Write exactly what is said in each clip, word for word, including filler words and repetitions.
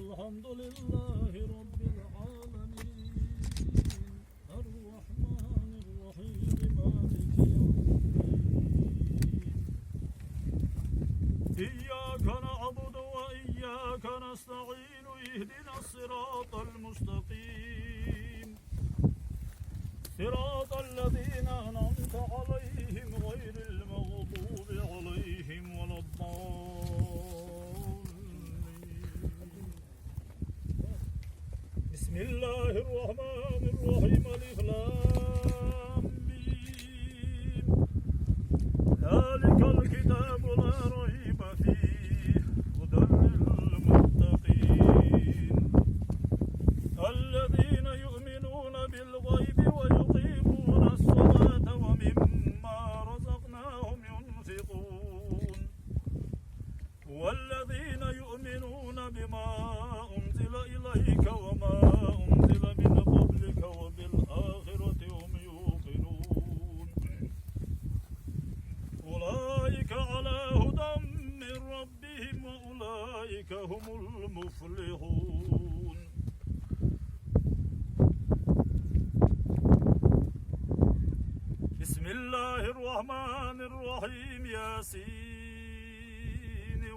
الحمد لله رب العالمين. الرحمن الرحيم. مالك يوم الدين. إياك نعبد وإياك نستعين. اهدنا الصراط المستقيم. صراط الذين أنعمت عليهم غير المغضوب عليهم ولا الضالين. بسم الله الرحمن الرحيم. ألف لام ميم. ذلك الكتاب لا ريب فيه. هدى للمتقين. الذين يؤمنون بالغيب ويقيمون الصلاة ومما رزقناهم ينفقون. والذين يؤمنون بما أنزل إليك وما أنزل من قبلك وبالآخرة هم يوقنون. أولئك على هدى من ربهم وأولئك هم المفلحون. بسم الله الرحمن الرحيم. ياسين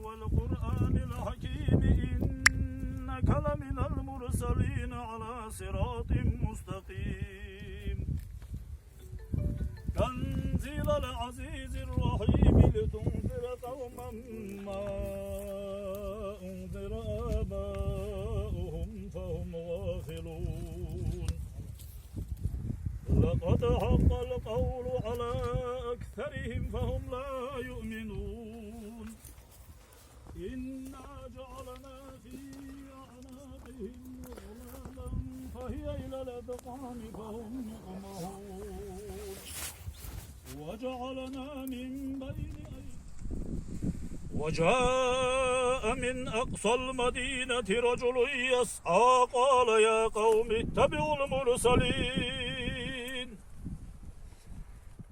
والقرآن الحكيم. إنك لمن المرسلين على صراط مستقيم. تنزيل العزيز الرحيم. لتنذر قوما ما أنذر آباؤهم فهم غافلون. لقد حق القول على أكثرهم فهم لا يؤمنون. إنا جعلنا في أعناقهم أغلالا فهي إلى الأذقان فهم مقمحون. وجعلنا من بين أيديهم وجاء من أقصى المدينة رجل يسعى قال يا قوم اتبعوا المرسلين.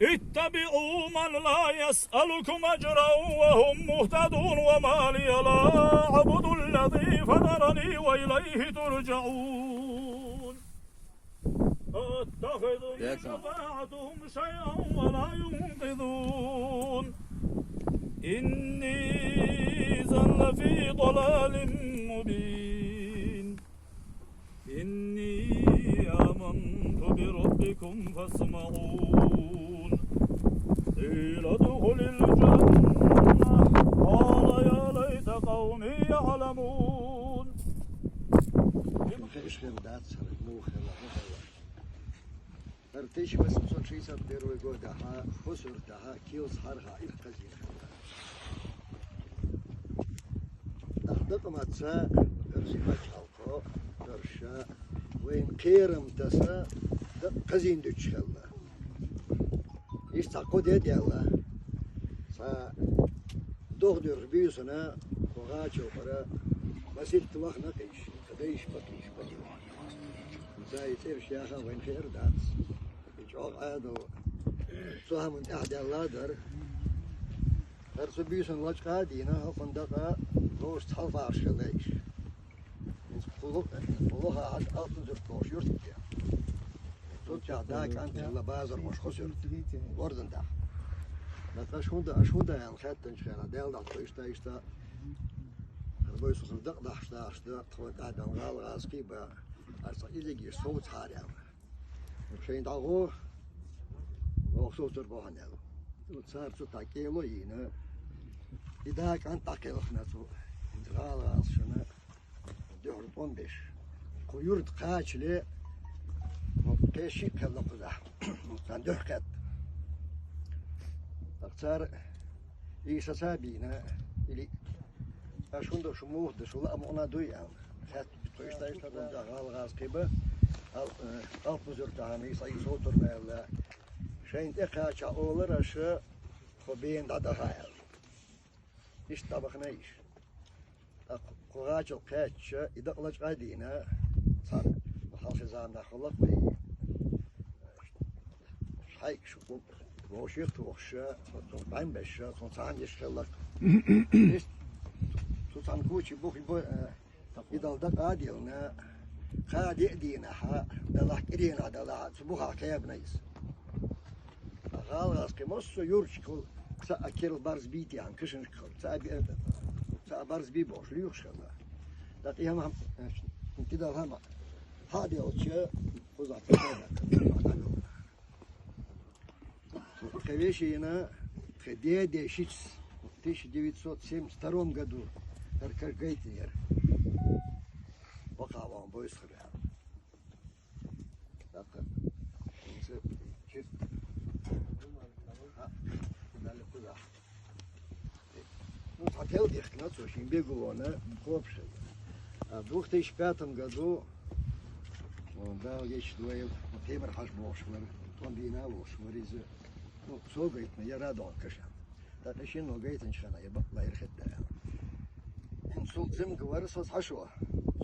اتبعوا من لا يسألكم أجرا وهم مهتدون. وما لي لا أعبد الذي فطرني وإليه ترجعون. أأتخذ به شفاعتهم شيئا ولا ينقذون. إني إذا لفي ضلال مبين. إني آمنت بربكم فاسمعون. قيل ادخل الجنة. قال يا ليت قومي يعلمون. Хиш хила дац хӀара, муха хила, муха хила. ХӀара тысяча восемьсот шестьдесят первый год, аха, хӀусур таха, килс хьарха, их хазин хила. Ах дакъа маца, хӀара зимачхьал. Кхо, дорша, вайн кхерам таса, да казин дуч хелла. Иш ца кхо де делла. Ца дох дурх бисана, кхо гачо пара, масил твах на киш, кадайш пакиш пакиш. Ца и церш яха вайн хер дац. И чох адо. Цу хамун тӀехь делла дар. ХӀара цу буьйсан лачкъа а дийна, хӀокхун дакъа, лош цхьалфарш хила йиш. Иза кхулу-, кхулуха хьаг алтан зурт лош юрт де. Цу ча да кӀант хила базар мош хус юрт. Вордан дахь. Дакъа аш хӀунда, аш хӀунда аьлла хаьттанчу хенахь, Дела дахь тхо иштта, иштта. ХӀара буьйсанхула дакъа дахьаш дахьаш да, тхо тӀадам гӀала гӀазкхий ба, аш цхьа изиг еш совцахьара аьлла. Шайн дӀагӀо, оха совцар бохьан аьлла. Цара цу тӀа кӀело а йийна, и да кӀант дӀакхелхна цу, гӀала гӀалашна, дуьхьал тӀом беш. Кху юрт кхачале, кхе шиъ кхелла кхузахь, царна дуьхьа кхетта. ТӀаккха цара Ӏийса ца бийна, или Аш хӀунда шу муха ду, шу лаа мукъана дуй аьлла. Хаьттича, тхо иштта, иштта ду, гӀала гӀазкхий ба, ал-, э, алп бузург тахана, Ӏийса, Ӏийса совцур ба аьлла. Шайна тӀекхача олар аша, тхо бена дӀадаха аьлла. Иштта дӀабахана йиш. ТӀаккха кху гӀачал кхаьчча, и дакъа лачкъа а дийна, цхьана хьалхи заманахь хӀаллакх вай. Хьайкаш вовшех тухуша, цунна бӀаьм беша, цунна цхьаьна йиш хилла. Иштта цу цхьана кучи бухи бу, э, И Далла дакъа а делла, кхаа-деа дийнахьа, далахь кӀиренахь далахь, цу бухахь кхаьбна иза. ГӀалгӀазкхи массо а юрташкахула цхьа а керла барз бий техьа кашанашкахула, цхьа а бе-, цхьа а барз бий бохуш лоьхуш хилла. ТӀаккха и хӀама, и Далла хӀама хьа а делча, кхузахь кхаьбна. Тхайн вешина, тхайн дедешица, в тысяча девятьсот семьдесят втором году, хӀара каш гайтинера. Вакхаван бойсхара. ТӀаккха, хӀинца чирт. Хьа, Далла кхузахь. Ну, цхьа тел дихкина цо шен бегулона кхобуш. А в двух тысячи пятом году, о, Дала гечдойла, о, Темир-Хьажа бохуш вара, тхуна дийна а волуш вара иза. Ну, цо гайтина, я радон каша. ТӀаккха шинно гайтинчу хана, я бакъ лайра хетта аьлла. Инсул зимга вара со хьашо.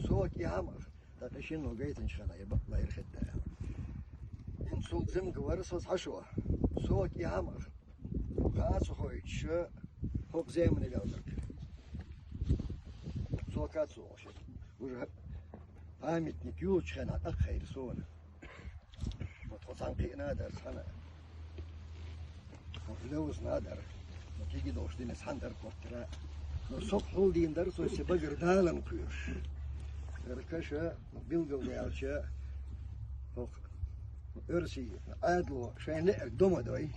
Со кӀи хьама. ТӀаккха шинно гайтинчу хана, я бакъ лайра хетта аьлла. Инсул зимга вара со хьашо. Со кӀи хьама. Хаа ца хойтуш, хӀокху земане ваьлларг. Цо кац вогӀуш. Уже памятник юлучу хенахь тӀаккха хайра суна. Вот тхо цхьаьна кхиъна а дара, цхьаьна. Вот левзна а дара. Вот кегий долуш дина цхьаьна дара коттара. Но со хьулдийна дара, со се багара далан кхоьруш. Дара каша, билгалдаьлча, хӀокху оьрсийн Ӏаьдало шайн леара дома дой.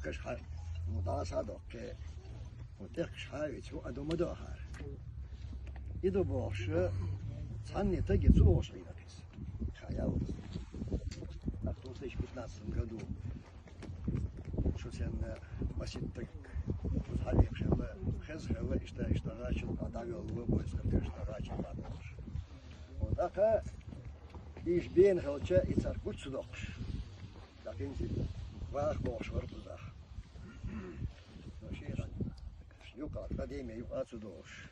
Каша хьа, ну, дӀа а схьадоккхе, ну, тӀехкаш хьа а вица, хӀу а дома до ахьара. И до бохуш, цхьанне таге цу оша Ӏийна кхиса. Хьа ял. А в две тысячи пятнадцатом году шу санна маситтаг, хьалийхаш хилла, хеза хилла, иштта, иштта гӀачал а дӀавелла, бойсхар иштта гӀачал а дӀавеллаш. Вот, тӀаккха Иша бена хилча, и цара гучу доккхуш. ТӀаккха хӀинца ваха бохуш вара кхузахь. Ну, шен юкъа, академия юкъа а ца долуш.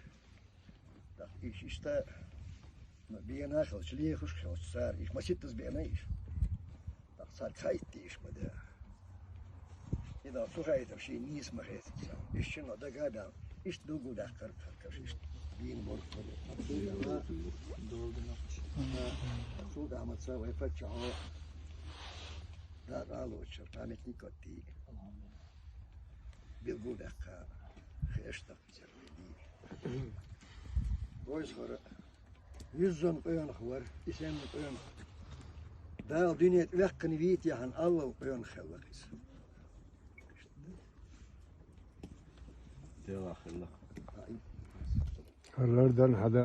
ТӀаккха иша иштта, ну, бена а хилча, лехуш а хилча цара, иша маситтаза бена иша. ТӀаккха цара цхьа итт иша ма де. И да цу хайтар шен нийса ма хецна цара. Иша шинно дага а баьлла. Иштта билгал даьккхира, кхаркаш иштта. Дийна борх бара. Абдулла, долгана. Цул да ма ца вай паччахьо. Да, къалочура, памятник оттий. Билгал даьккха. Хештах изер вай дий. Вайза хара. Юьззан къонах вара, и санна къонах. Дала дуьне тӀе ваьккхина витехьана аллал къонах хилла иза. Делахь хилла. Харлар дан хьада.